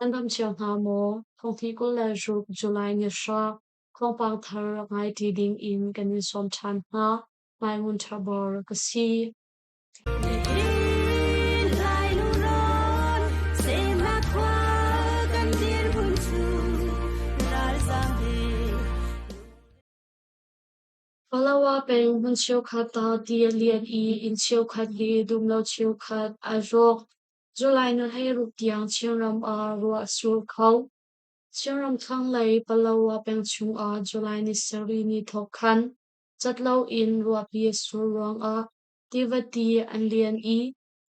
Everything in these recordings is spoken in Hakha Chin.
Nan dam cio hna maw? Thawngthi 26 July ni hra thawngpang thar ngai ṭi ding in kan in sawm ṭhan hna. Mai Ngun Ṭha Bor ka si. Palawa peng hmun cheukhat ah ti a lian i inn cheukhat le dumlo cheukhat aa rawk. July ni 16 tiang Chinram ah ruah a sur kho. Chinram thlanglei Palawa peng chungah July ni sarih ni thawk khan cat loin ruahpi a sur ruangah tiva ti an lian i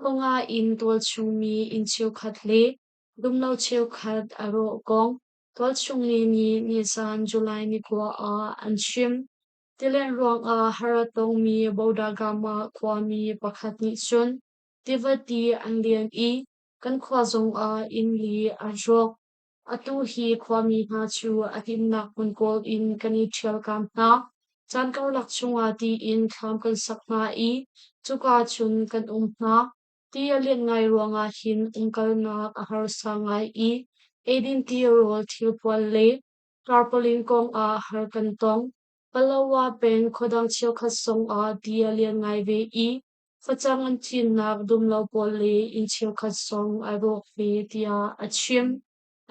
khawnga in tualchungmi inn cheukhat le dumlo cheukhat a rawh kong tualchungmi nih nizan July ni kua ah an chim. Tilet ruangah har a tongmi Bodagama khuami pakhat nih cun tiva ti an lian i kan khua zongah inn li a rawk. Atu hi khuami hna cu a himnak hmun kawl in kan i ṭhialkam hna. Caan karlak chungah tiin thlam kan sak hna i cuka cun kan um hna. Ti a lianh ngai ruangah hin umkalnak a harsa ngai i eidin tirawl thilpuan le tarpaulin kongah har kan tong. Palawa peng khuadang cheukhat zongah ti a lian ngai ve i facang an cinnak dumlo pawl le inn cheukhat zong a rawk ve tiah a chim.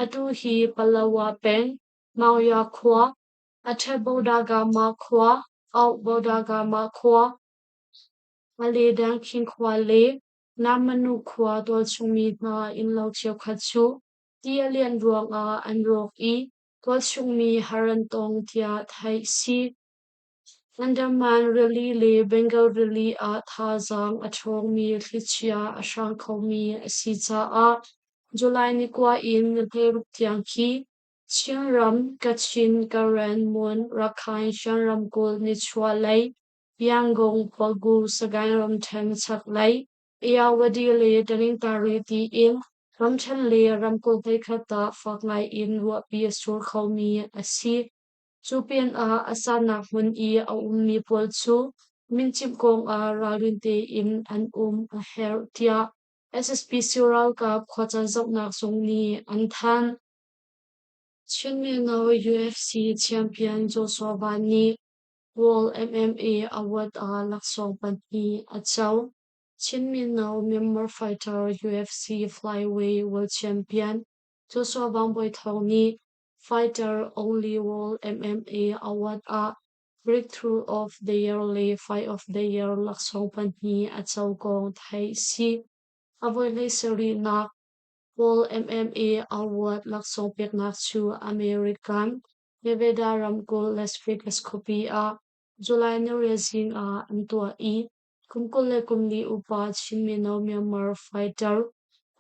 Atu hi Palawa peng, Mauya khua, Athabodagama khua, Auhbodagama khua, Aledang Khin khua le Namanu khua tualchungmi hna innlo cheukhat cu ti a lianh ruangah an rawk i tualchungmi har an tong tiah theih si. Andaman Rili le Bengal Rili ah thazaang a ṭhawngmi thlichia a hrang khomi a si caah July ni kua in ni 16 tiang khi Chinram, Kachin, Karen, Mon, Rakhine, Shan ramkulh nichuahlei, Yangon, Pagu, Sagaing ramṭhen chaklei, Ayeyarwady le Tanintharyi tiin ramṭhen le ramkulh hleikhat ah fak ngai in ruahpi a sur khomi a si. Cu pinah a sannak hmun i a ummi pawl cu mincimh kongah ralrin tein an um a herh tiah SSPC ralkap khuacaan zohnak zung nih an thanh. Chin mino UFC champion Joshua Van nih World MMA Award ah laksawng pahnih a co. Chin mino Myanmar fighter UFC flyweight world champion Joshua Van Bawi Thawng nih Fighter Only World MMA Award ah Breakthrough of the Year le Fight of the Year laksawng pahnih a co kong theih si. A voihlei sarihnak World MMA Award laksawng peknak cu American Nevada ramkulh Las Vegas khuapi ah July niriat zing ah an tuah i kum 24 upa Chin mino Myanmar fighter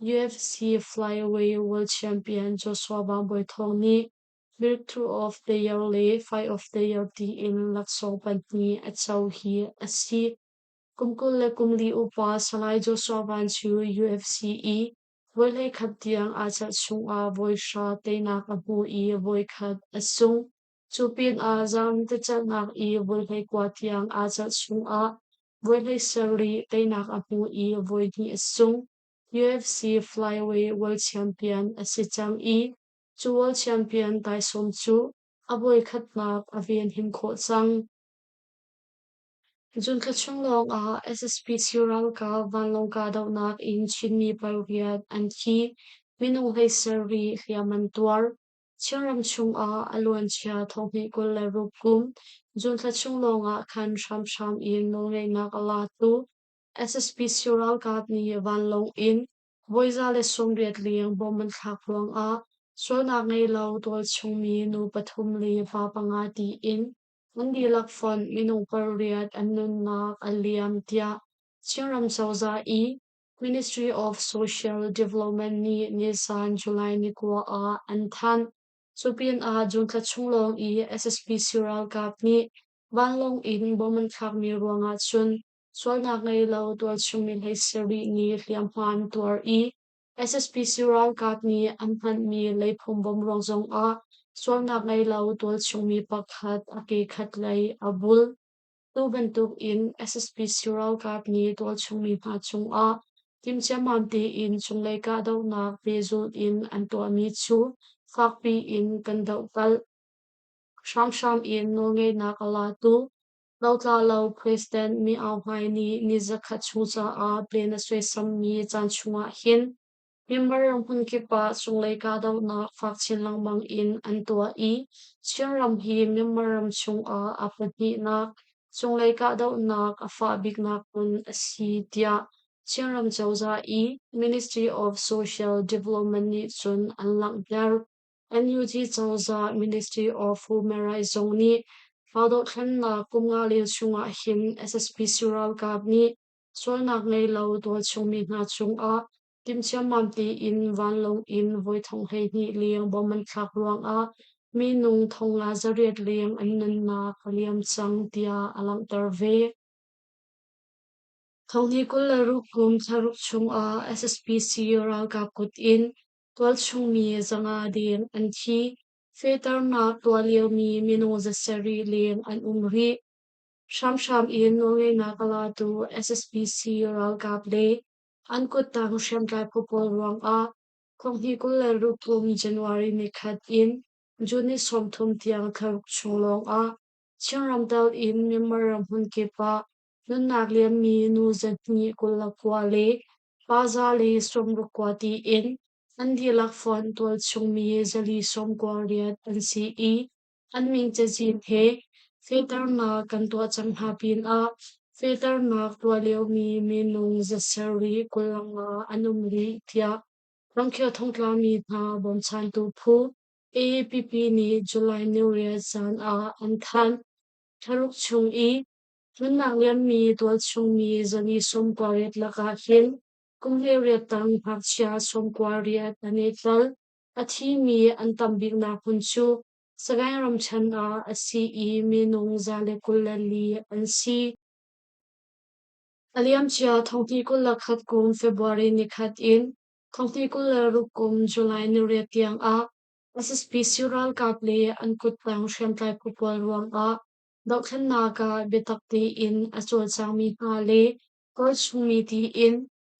UFC flyweight world champion Joshua Van Bawi Thawng nih Breakthrough of the Year le Fight of the Year tiin laksawng pahnih a co hi a si. Kum 24 upa Salai Joshua Van cu UFC i voi 11 tiang aa celh chungah voi hra teinak a hmu i voikhat a sung. Cu pinah zaangtecelhnak i voi 19 tiang aa celh chungah voi 17 teinak a hmu i voi hnih a sung. UFC flyweight world champion a si cang i cu world champion taisawm cu a voikhatnak a venhim khawh cang. June thla chung lawngah SSPC ralkap vanlawng kahdohnak in Chinmi pariat an thi, minung 17 hliam an tuar. Chinram chungah a luancia thonghnih 26 kum June thla chung lawngah khan hramhram in nawlngeihnak a latu SSPC ralkap nih vanlawng in voi 180 leng bom an thlak ruangah sualnak ngei lo tualchungmi nu pathum le pa panga tiin an dihlak fonh minung pariat an nunnak a liam tiah Chinram cozah i Ministry of Social Development nih nizan July ni kua ah an thanh. Cu pinah June thla chung lawng i SSPC ralkap nih vanlawng in bom an thlakmi ruangah cun sualnak ngei lo tualchungmi 17 nih hliamhma an tuar i SSPC ralkap nih an hmanhmi leiphum bom ruang zongah sualnak ngei lo tualchungmi pakhat a ke khatlei a bul. Tu bantuk in SSPC ralkap nih tualchungmi hna cungah Timhciammam tein cunglei kahdohnak pehzulh in an tuahmi cu fakpi in kan dohkalh. Hramhram in nawlngeihnak a latu lotla lo President Min Aung Hlaing nih ni 100 chung caah plan a suaisammi caan chungah hin Myanmar ram hmunkip ah cunglei kahdohnak fak chin lengmang in an tuah i Chinram hi Myanmar ram chungah a pahnihnak cunglei kahdohnak a fah biknak hmun a si tiah Chinram cozah i Ministry of Social Development nih cun an langhter. NUG cozah Ministry of Human Rights zong nih raldohthlennak kum nga leng chungah hin SSPC ralkap nih sualnak ngei lo tualchungmi hna cungah timhciammam tein vanlawng in voi 12,000 leng bom an thlak ruangah minung 5,800 leng an nunnak a liam cang tiah a langhter ve. 2026 kum thlaruk chungah SSPC ralkap kut in tualchungmi 500 deng an thi. Fehternak tuah liomi minung 700 leng an um rih. Hramhram in nawlngeihnak a latu SSPC ralkap le an kuttang hriamtlai phu pawl ruangah 2026 kum January nikhat in June ni 30 tiang thlaruk chung lawngah Chinram tel in Myanmar ram hmunkip ah nunnak liammi nu 229 le pa 169 tiin an dihlak fonh tualchungmi 498 an si i an min cazin he fehternak kan tuah cang hna pinah fehternak tuah liomi minung 725 an um rih tiah ramkhel thongtlami hna bawmchantu phu AAPP nih July ni riat zan ah an thanh. Thlaruk chung i nunnak liammi tualchungmi 498 lakah hin kum 18 tang ngakchia 98 an i tel. A thimi an tam biknak hmun cu Sagaing ramṭhen ah a si i minung 124 an si. A liamcia 2021 kum February nikhat in 2026 kum July niriat tiangah SSPC ralkap le an kuttang hriamtlai phu pawl ruangah dohthlennak ah biatak tein a cawlcangmi hna le tualchungmi tiin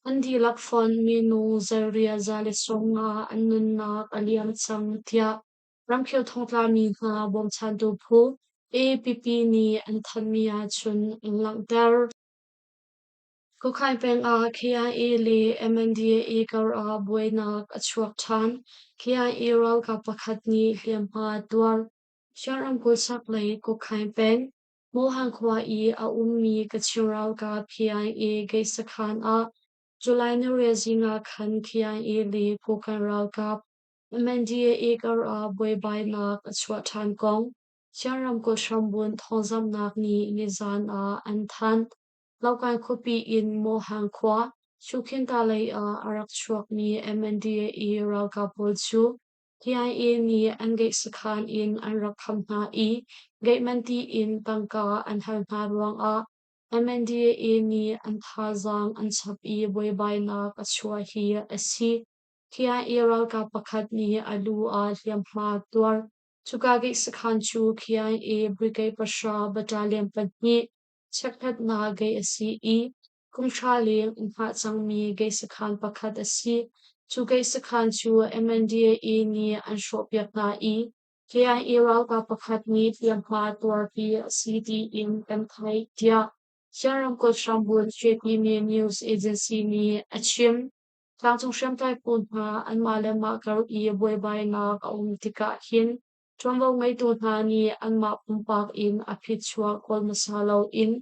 an dihlak fonh minung zeiriah 150 an nunnak a liam cang tiah ramkhel thongtlami hna bawmchantu phu AAPP nih an thanhmi ahcun an langhter. Khuakhai peng ah KIA le MNDAA kar ah buainak a chuak ṭhan. KIA ralkap pakhat nih hliamhma a tuar. Shan ramkulh chaklei Kawkhain peng Mawhang khua i a ummi Kachin ralkap KIA gate sakhan ah July ni riat zing ah khan KIA le Kokang ralkap MNDAA kar ah buaibainak a chuah ṭhan kong Shan ramkulh hrambunh thawngzamhnak nih nizan ah an thanh. Laukkai khuapi in Mawhang khua Sukhinta lei ah a rak chuakmi MNDAA ralkap pawl cu KIA nih an gate sakhan in an rak kham hna i gate man tiin tangka an hal hna ruangah MNDAA nih an thazaang an chap i buaibainak a chuah hi a si. KIA ralkap pakhat nih a lu ah hliamhma a tuar. Cuka gate sakhan cu KIA Brigade 3 Battalion 2 chekhlatnak gate a si i kum hra leng an hngah cangmi gate sakhan pakhat a si. Cu gate sakhan cu MNDAA nih an hrawhpiak hna i KIA ralkap pakhat nih hliamhma tuarpi a si tiin kan theih, tiah Sian ramkulh hrambunh Chetimi News Agency nih a chim. Tlangcung hriamtlai phu hna anmah le mah kar i buaibainak a um tikah hin ṭuanvo ngeitu hna nih anmah pumpak in a phichuak kawl hmasa loin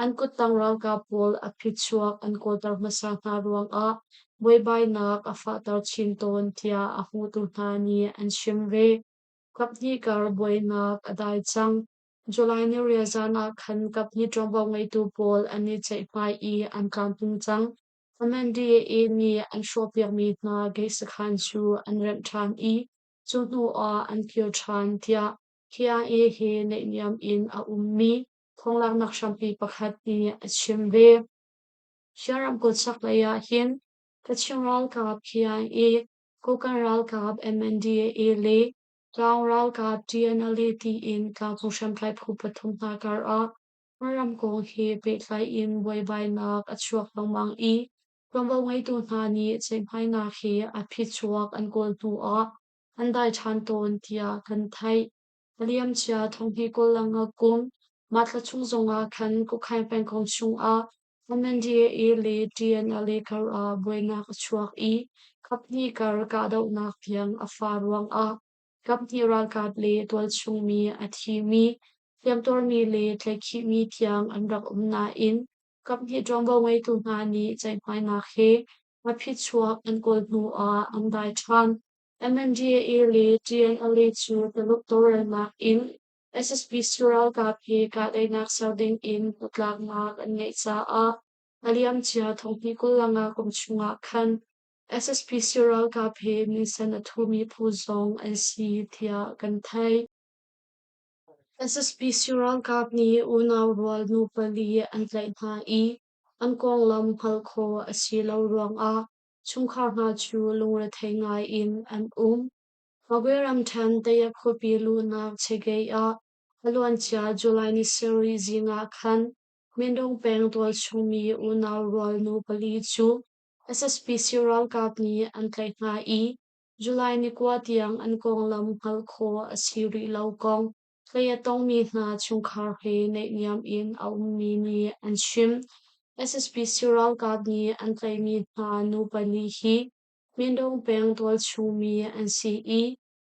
an kuttang ralkap pawl a phichuak an kawlter hmasa hna ruangah buaibainak a fahter chin tawn tiah a hmutu hna nih an chim ve. Kaphnih kar buainak a dai cang. July ni riat zan ah khan kaphnih ṭuanvo ngeitu pawl an i ceihmai i an tlamtling cang. MNDAA nih an hrawhpiakmi hna gate sakhan cu an remh ṭhan i cu hnu ah an kir ṭhan tiah KIA he naihniam in a ummi thonglaknak hrampi pakhat nih a chim ve. Shan ramkulh chaklei ah hin Kachin ralkap KIA, Kokang ralkap MNDAA le Tlaung ralkap TNLA tiin tlangcung hriamtlai phu pathum hna kar ah ram kong he pehtlai in buaibainak a chuak lengmang i Ṭuanvo ngeitu hna nih ceihmainak hi a phichuak an kawl hnu ah an dai ṭhan tawn tiah kan theih. A liamcia thonghnih 25 kum mah thla chung zongah khan Kukhaing pengkomh chungah MNDAA le TNLA kar ah buainak a chuak i kaphnih kar kahdohnak tiang a fah ruangah kaphnih ralkap le tualchung mi a thimi, hliamtuarmi le tlaihkhihmi tiang an rak um nain kaphnih ṭuanvo ngeitu hna nih ceihmainak he a phichuak an kawl hnu ah an dai ṭhan. MNDAA le TNLA cu Tuluk tawlrelnak in SSPC ralkap he kahdaihnak ser ding in hnatlaknak an ngeih caah a liamcia thonghnih 25 kum chungah khan SSPC ralkap he minsen a thumi phu zong an si tiah kan theih. SSPC ralkap nih unau rual nu pali an tlaih hna i an konglam hngalh khawh a si lo ruangah chungkhar hna cu lungrethei ngai in an um. Magwe ramṭhen Tayak khuapi luhnak Chegay ah a luancia July ni sarih zing ah khan Mindung peng tualchung mi unau rual nu pali cu SSPC ralkap nih an tlaih hna i July ni 9 tiang an konglam hngalh khawh a si rih lo kong hlei a tongmi hna chungkhar he naihniam in a ummi nih an chim. SSPC ralkap nih an tlaihmi hna nu pali hi Mindung peng tualchung mi an si i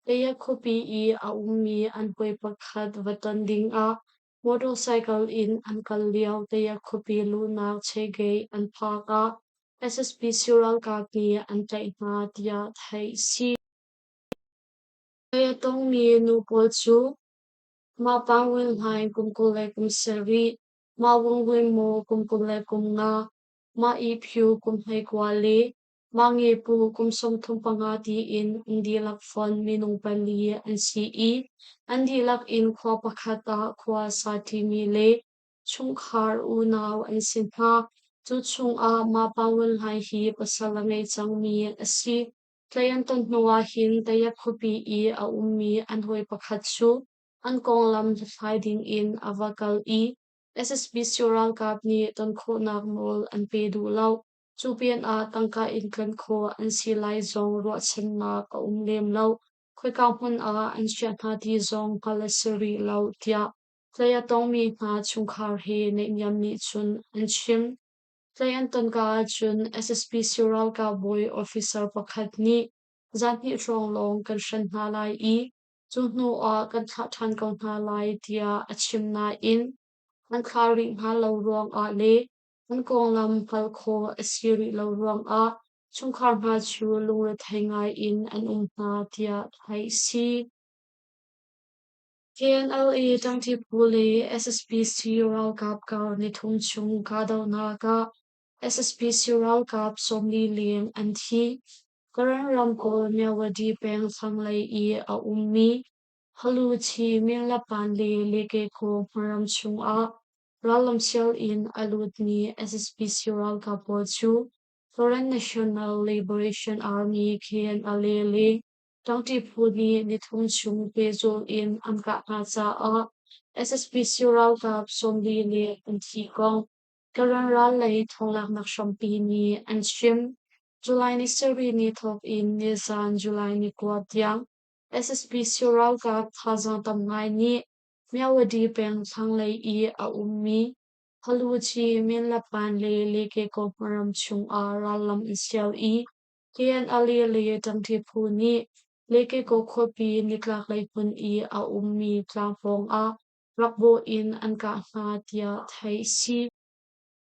Tayak khuapi i a ummi an hawi pakhat va ton dingah motorcycle in an kal lio Tayak khuapi luhnak Chegay an phak ah SSPC ralkap nih an tlaih hna tiah theih a si. Hlei a tongmi nu pawl cu Mah Pang Win Hlaing kum 27, Mah Wung Win Maw kum 25, Mah I Phyu kum 29 le Mah Nge Pu kum 35 tiin an dihlak fonh minung pali an si i an dihlak in khua pakhat ah khua sa ṭimi le chungkhar unau an si hna. Cu chungah Mah Pang Win Hlaing hi pasal a ngei cangmi a si. Tlai an ton hnu ahhin Tayak khuapi i a ummi an hawi pakhat cu an konglam hlathlai dingin a va kal i SSPC ralkap nih ton khawhnak nawl an pe duh lo. Cu pinah tangka in tlanh khawh an si lai zong ruahchannak a um lem lo. Khoika hmun ah an chiah hna ti zong hngalh a si rih lo, tiah tlai a tongmi hna chungkhar he naihniam nih cun an chim. Tlai an tonka ahcun SSPC ralkap bawi officer pakhat nih zanhnih hrawng lawng kan hren hna lai i cu hnu ah kan thlah ṭhan ko hna lai tiah a chim nain an thlah rih hna lo ruangah le an konglam hngalh khawh a si rih lo ruangah chungkhar hna cu lungrethei ngai in an um hna tiah theih a si. KNLA ṭangṭi phu le SSPC ralkap kar nithum chung kahdohnak ah SSPC ralkap 40 leng an thi. Karen ramkulh Myawaddy peng thlanglei i a ummi Haluchi Minlapan le Lekekaw hmunram chungah rallamsial in a lutmi SSPC ralkap pawl cu Karen National Liberation Army KNLA le Ṭangṭi phu nih nithum chung pehzulh in an kah hna caah SSPC ralkap 40 le an thi kong Karen ral lei thawnglaknak hrampi nih an chim. July ni sarih ni thawk in nizan July ni 9 tiang SSPC ralkap thazaang tam ngai nih Myawaddy peng thlanglei i a ummi Haluchi, Minlapan le Lekekaw hmaram chungah rallam an sial i KNLA le ṭangṭi phu nih Lekekaw khuapi nitlaklei hmun i a ummi tlang pawngah rakbawh in an kah hna tiah theih a si.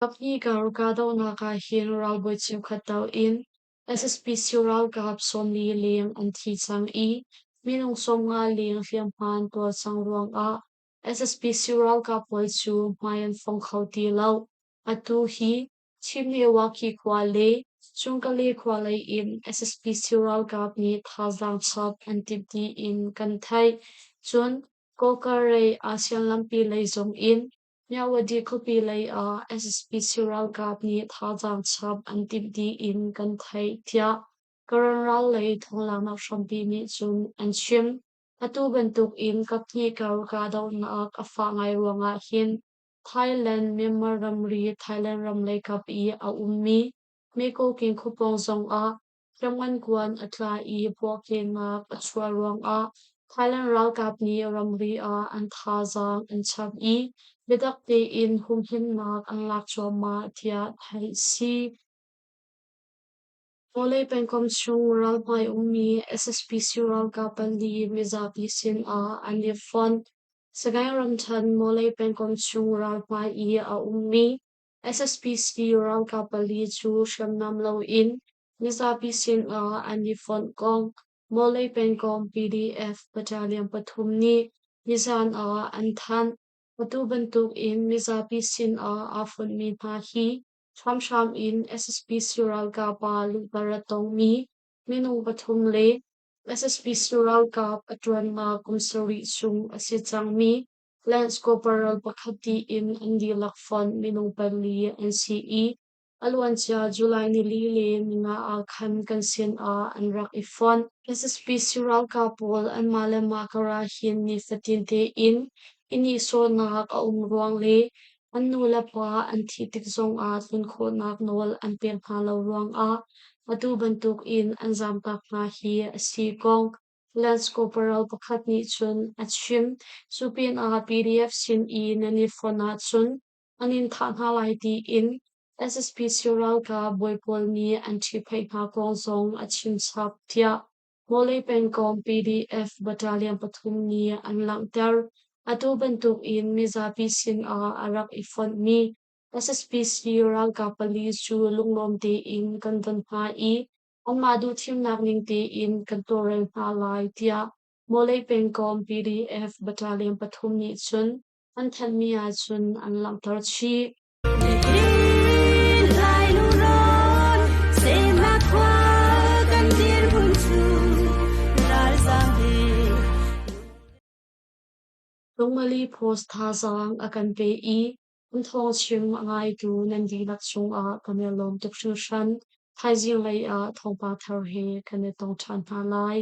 Kaphnih kar kahdohnak ah hin ralbawi cheukhat tal in SSPC ralkap 40 leng an thi cang i minung 50 leng hliamhma an tuar cang ruangah SSPC ralkap pawl cu hmai an fong kho ti lo. Atu hi Chimnewaki khua le Chungkale khua lei in SSPC ralkap nih thazaang chap an timh tiin kan theih. Cun Kawkarei ASEAN lampi lei zong in Myawaddy khuapi lei ah SSPC ralkap nih thazaang chap an timh tiin kan theih, tiah Karen ral lei thawnglaknak hrampi nih cun an chim. Atu bantuk in kaphnih kar kahdohnak a fah ngai ruangah hin Thailand Myanmar ramri Thailand ram leikap i a ummi Mekawking khuapawng zongah hriamngan kuan a tla i puahkehnak a chuah ruangah Thailand ralkap nih ramri ah an thazaang an chap i biatak tein humhimnak an lak cuahmah tiah theih a si. Vawlei pengkomh chung ralhmai ummi SSPC ralkap pali mizapi sinah an i fonh. Sagaing ramṭhen Mawlei pengkomh chung ralhmai i a ummi SSPC ralkap pali cu hriamnam loin mizapi sinah an i fonh kong Mawlei pengkomh PDF battalion pathum nih nizaan ah an thanh. Atu bantuk in mizapi sinah aa fonhmi hna hi Hramhram in SSPC ralkap ah luhter a tongmi minung pathum le SSPC ralkap a ṭuannak kum sarih chung a si cangmi Lance Corporal pakhat tiin an dihlak fonh minung pali an si i a luancia July nili le ninga ah khan kan sinah an rak i fonh. SSPC ralkap pawl anmah le mah kar ahhin nifatin tein i nihsawhnak a um ruang le An nulepa an thih tik zongah tlun khawhnak nawl an pek hna lo ruangah atu bantukin an zaamtak hna hi a si kong Lance Corporal pakhat nih cun a chim. Cu pinah PDF sin i nan i fonh ahcun an in thah hna lai tiin SSPC ralkap bawi pawl nih an ṭhihphaih hna kong zong a chim chap, tiah Mawlei pengkomh PDF battalion pathum nih an langhter. Atu bantuk in mizapi sinah a rak i fonhmi SSPC ralkap pali cu lunglawm tein kan don hna i anmah duhthimnak ning tein kan tawlrel hna lai tiah Mawlei pengkomh PDF battalion pathum nih cun an thanhmi ahcun an langhter chih. Lungmali Post thazaang a kan pe i an thawngchim a ngaitu nan dihlak cungah kan i lawm tuk hringhran. Thaizing lei ah thawngpang thar he kan i tong ṭhan hna lai.